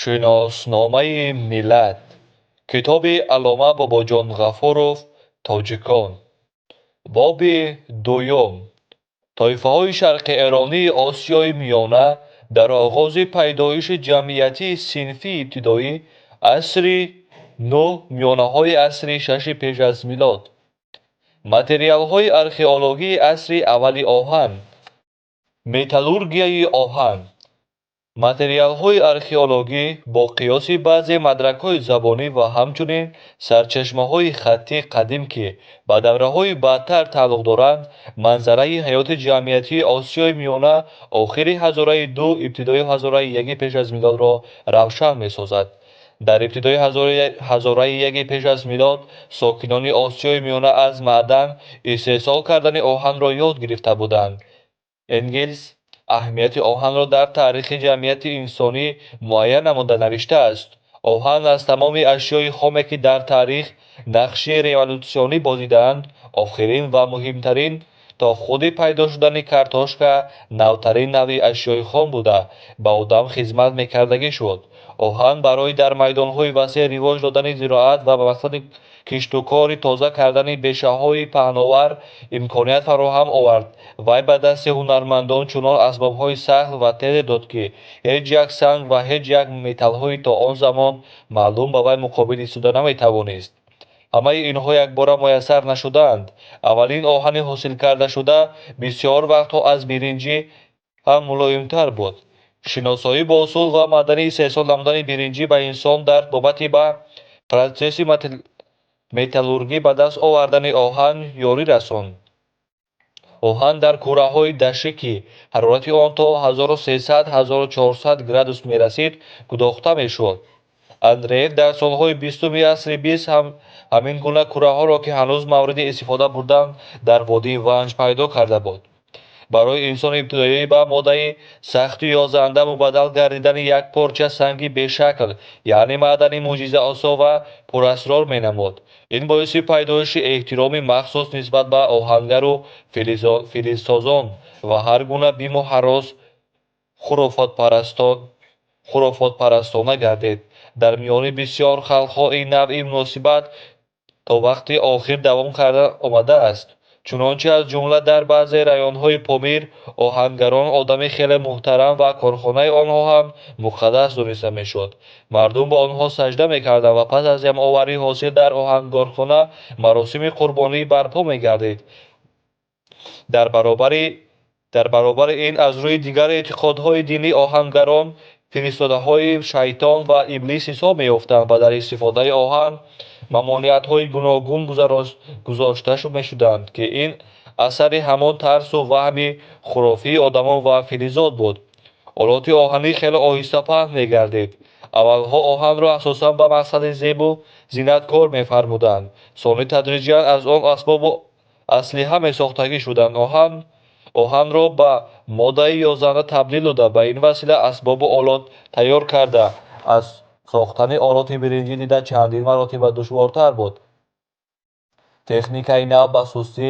Шиносномаи миллат. Китоби Аллома Бобоҷон Ғафуров «Тоҷикон». Боби дуюм. Тойфаҳои шарқиэронии Осиёи Миёна дар оғози пайдоиши ҷамъияти синфии ибтидои асри нӯҳ, миёнаҳои асри шаши пеш аз милод. Материалҳои археологии асри аввали оҳан. Металлургияи оҳан. Материалҳои археологӣ бо қиёси баъзе мадракҳои забонӣ ва ҳамчунин сарчашмаҳои хаттии қадим, ки ба давраҳои баъдтар тааллуқ доранд, манзараи ҳаёти ҷамъиятии Осиёи Миёна охири ҳазораи ду, ибтидои ҳазораи яки пеш аз милодро равшан месозад. Дар ибтидои ҳазораи яки пеш аз милод сокинони Осиёи Миёна аз маъдан истеҳсол кардани оҳанро ёд гирифта буданд. Энгелс аҳамияти оҳанро дар таърихи ҷамъияти инсонӣ муайян намуда навиштааст: оҳан аз тамоми ашёи хоме, ки дар таърих нақши револютсионӣ бозидаанд, охирин ва муҳимтарин, то худи пайдо шудани картошка навтарин навъи ашёи хом буда, ба одам хизмат мекардагӣ шуд. Оҳан барои дар майдонҳои васеъ ривоҷ додани зироат ва ба мақсади киштукори тоза кардани бешаҳои паҳновар имконият фароҳам овард. Вай ба дасти ҳунармандон чунон асбобҳои сахт ва тезе дод, ки ҳеҷ як санг ва ҳеҷ як металлҳои то он замон маълум ба вай муқобил истода наметавонист. Ҳамаи инҳо якбора муяссар нашудаанд. Аввалин оҳани ҳосилкардашуда бисёр вақтҳо аз биринҷӣ ҳам мулоимтар буд. Шиносоӣ бо усул ва маъдани истеҳсол намудани биринҷӣ ба инсон дар бобати ба протсесси металлургӣ ба даст овардани оҳан ёрӣ расонд. Оҳан дар кӯраҳои даштӣ, ки ҳарорати он то 1300-1400 градус мерасид, гудохта мешуд. Андреев дар солҳои бистуми асри бист ҳамин гуна кӯраҳоро, ки ҳанӯз мавриди истифода буданд, дар водии Ванҷ пайдо карда буд. Барои инсони ибтидоӣ ба моддаи сахту ёзанда мубаддал гардидани як порча санги бешакл, яъне маъдани мӯъҷизаосо ва пурасрор менамуд. Ин боиси пайдоиши эҳтироми махсус нисбат ба оҳангару филизсозон ва ҳар гуна биму ҳарос хурофотпарастона гардид. Дар миёни бисёр халқҳо ин навъи муносибат то вақти охир давом карда омадааст. Чунончи, аз ҷумла дар баъзе районҳои Помир оҳангарон одами хеле муҳтарам ва корхонаи онҳо ҳам муқаддас дониста мешуд. Мардум ба онҳо саҷда мекарданд ва пас аз ҷамъоварии ҳосил дар оҳангархона маросими қурбонӣ барпо мегардид. Дар баробари ин, аз рӯи дигар эътиқодҳои динӣ оҳангарон фиристодаҳои шайтон ва иблис ҳисоб меёфтанд ва дар истифодаи оҳан мамониатҳои гуногун гузошта мешуданд, ки ин асари ҳамон тарсу ваҳми хурофии одамон ва филизот буд. Олоти оҳанӣ хеле оҳиста паҳн мегардид. Аввалҳо оҳанро асосан ба мақсади зебу зинат кор мефармуданд. Сони тадриҷан аз он асбобу аслиҳа месохтагӣ шуданд. Оҳанро ба моддаи ёзанда табдил дода, ба ин васила асбобу олот тайёр карда, аз сохтани олоти биринҷӣ дида чандин маротиба душвортар буд. Техникаи нав ба сустӣ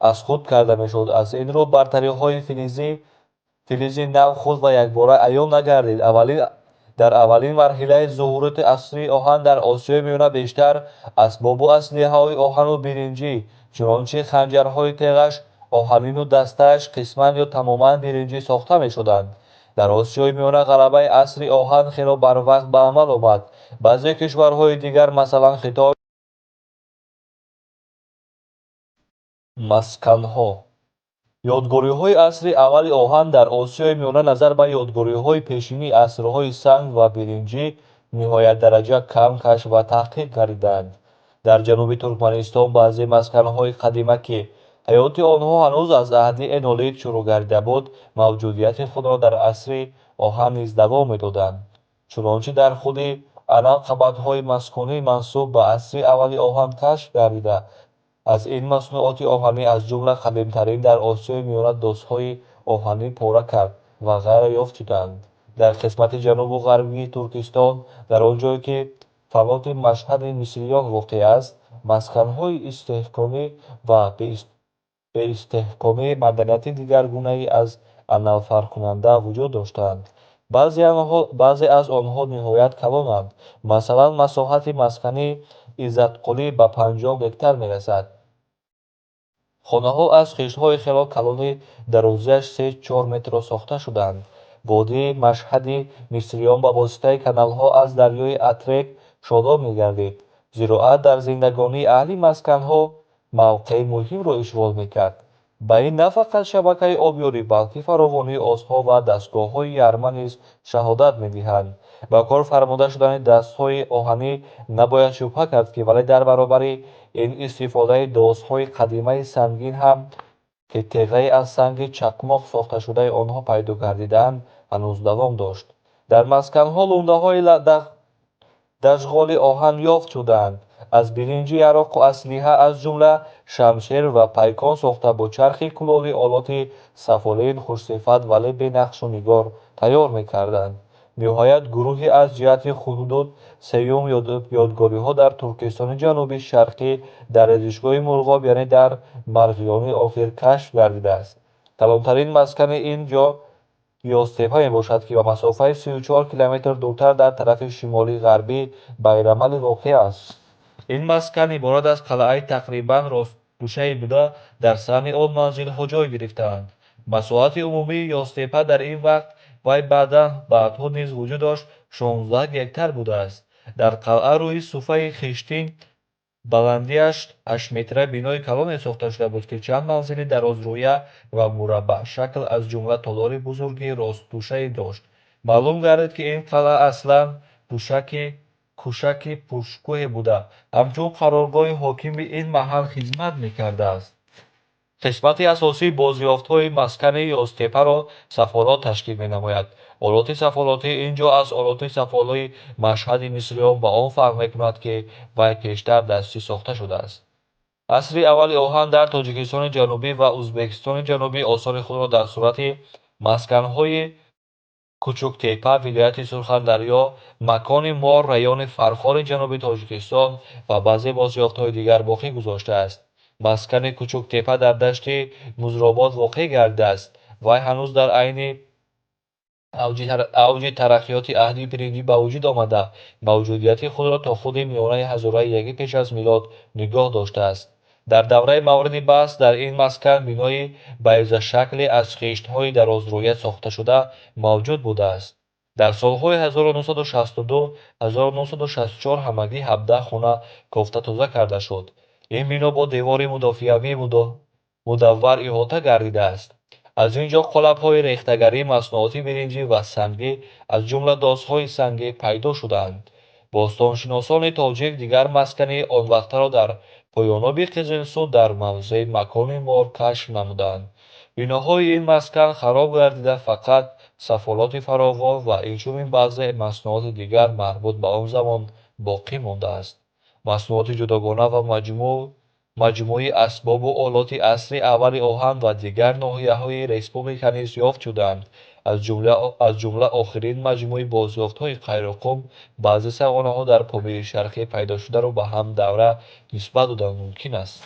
аз худ карда мешуд. Аз ин рӯ бартариҳои филизи нав худ ва якбора аён нагардид. Дар аввалин марҳилаи зуҳуроти асри оҳан дар Осиёи Миёна бештар асбобу аслиҳаҳои оҳану биринҷӣ, чунончи ханҷарҳои теғаш оҳанину дастааш қисман ё тамоман биринҷӣ сохта мешуданд. Дар Осиёи Миёна ғалабаи асри оҳан хело барвақт ба амал омад. Баъзе кишварҳои дигар, масалан Хитой, Масканҳо. Ёдгориҳои асри аввали оҳан дар Осиёи Миёна назар ба ёдгориҳои пешини асрҳои санг ва биринҷӣ ниҳоятдараҷа кам кашф ва таҳқиқ гардидаанд. Дар ҷануби Туркманистон баъзе масканҳои қадима, ки ҳаёти онҳо ҳанӯз аз аҳди энолит шурӯъ гардида буд, мавҷудияти худро дар асри оҳан низ давом медоданд. Чунончи дар худи Анал қабатҳои маскунӣ мансуб ба асри аввали оҳан кашф гардида, аз ин маснуоти оҳанӣ, аз ҷумла қадимтарин дар Осиёи Миёна досҳои оҳанӣ пора кард ва ғайра ёфт шуданд. Дар қисмати ҷанубу ғарбии Туркистон, дар он ҷое ки фалоти Машҳади мисриён воқеъ аст, масканҳои истиҳкомӣ ва беистиҳкомии маданияти дигаргунае аз Анал фарқкунанда вуҷуд доштанд. Баъзе аз онҳо ниҳоят калонанд. Масалан, масоҳати маскани Иззатқулӣ ба 50 гектар мерасад. Хонаҳо аз хиштҳои хело калони дарозиаш 3-4 метрро сохта шудаанд. Водии Машҳади мисриён ба воситаи каналҳо аз дарёи Атрек шодоб мегардид. Зироат дар зиндагонии аҳли масканҳо мавқеи муҳимро ишғол мекард. Ба ин на фақат шабакаи обёрӣ, балки фаровонии осҳо ва дастгоҳҳои ярма низ шаҳодат медиҳанд. Ба кор фармуда шудани дастҳои оҳанӣ набояд шубҳа кард, ки вале дар баробари ин истифодаи досҳои қадимаи сангин ҳам, ки теғаи аз санги чақмоқ сохташудаи онҳо пайдо гардидаанд, ҳанӯз давом дошт. Дар масканҳо лундаҳои дажғоли оҳан ёфт шудаанд. Аз биринҷи яроқу аслиҳа, аз ҷумла шамшер ва пайкон сохта, бо чархи кулолӣ олоти сафолин хушсифат, вале бенақшу нигор тайёр мекарданд. Ниҳоят, гурӯҳе аз ҷиҳати ҳудуд сеюм ёдгориҳо дар Туркистони Ҷануби Шарқӣ дар резишгоҳи Мурғоб, яъне дар Марғиёни охир кашф гардидааст. Калонтарин маскани ин ҷо Ёзтепа мебошад, ки ба масофаи 34 километр дуртар дар тарафи шимолии ғарбии Байрамалӣ воқеъ аст. Ин маскан иборат аз қалъаи тақрибан ростгӯшае буда, дар саҳни он манзилҳо ҷой гирифтаанд. Масоҳати умумии Ёзтепа дар ин вақт вай баъдҳо низ вуҷуд дошт 16 гектар будааст. Дар қалъа рӯи суфаи хиштин баландиаш 8-метра бинои калоне сохта шуда буд, ки чанд манзили дарозрӯя ва мураббаъшакл, аз ҷумла толори бузурги ростгӯшае дошт. Маълум гардид, ки ин қалъа аслан кӯшаки пуршукӯҳе буда, ҳамчун қароргоҳи ҳокими ин маҳал хизмат мекардааст. Қисмати асосии бозёфтҳои маскани Ёзтепаро сафолот ташкил менамояд. Олоти сафолотии ин ҷо аз олоти сафолии Машҳади мисриён ба он фарқ мекунад, ки вай пештар дастӣ сохта шудааст. Асри аввали оҳан дар Тоҷикистони Ҷанубӣ ва Ӯзбекистони Ҷанубӣ осори худро дар сурати масканҳои Кучуктепа, вилояти Сурхандарё, макони Мор, райони Фархори Ҷануби Тоҷикистон ва баъзе бозёфтҳои дигар боқӣ гузоштааст. Маскани Кучуктепа дар дашти Музробод воқеъ гардидааст. Вай ҳанӯз дар айни авҷи тараққиёти аҳди биринҷӣ ба вуҷуд омада, мавҷудияти худро то худи миёнаи ҳазораи яки пеш аз милод нигоҳ доштааст. Дар давраи мавриди баҳс дар ин маскан бинои байзашакле аз хиштҳои дарозрӯя сохташуда мавҷуд будааст. Дар солҳои 1962-1964 ҳамагӣ 17 хона кофта тоза карда шуд. Ин бино бо девори мудофиавии мудаввар иҳота гардидааст. Аз ин ҷо қолабҳои рехтагарӣ, маснуоти биринҷӣ ва сангӣ, аз ҷумла досҳои сангӣ пайдо шудаанд. Бостоншиносони тоҷик дигар маскани онвақтаро дар поёноби Қизилсу дар мавзеи макони Мор кашф намуданд. Биноҳои ин маскан хароб гардида, фақат сафолоти фаровон ва инчунин баъзе маснуоти дигар марбут ба он замон боқӣ мондааст. Маснуоти ҷудогона ва маҷмӯи асбобу олоти асри аввали оҳан ва дигар ноҳияҳои республика низ ёфт шудаанд. Аз ҷумла охирин маҷмӯи бозёфтҳои Қайроққум баъзе сағонаҳо дар Помири Шарқӣ пайдошударо ба ҳам давра нисбат додан мумкин аст.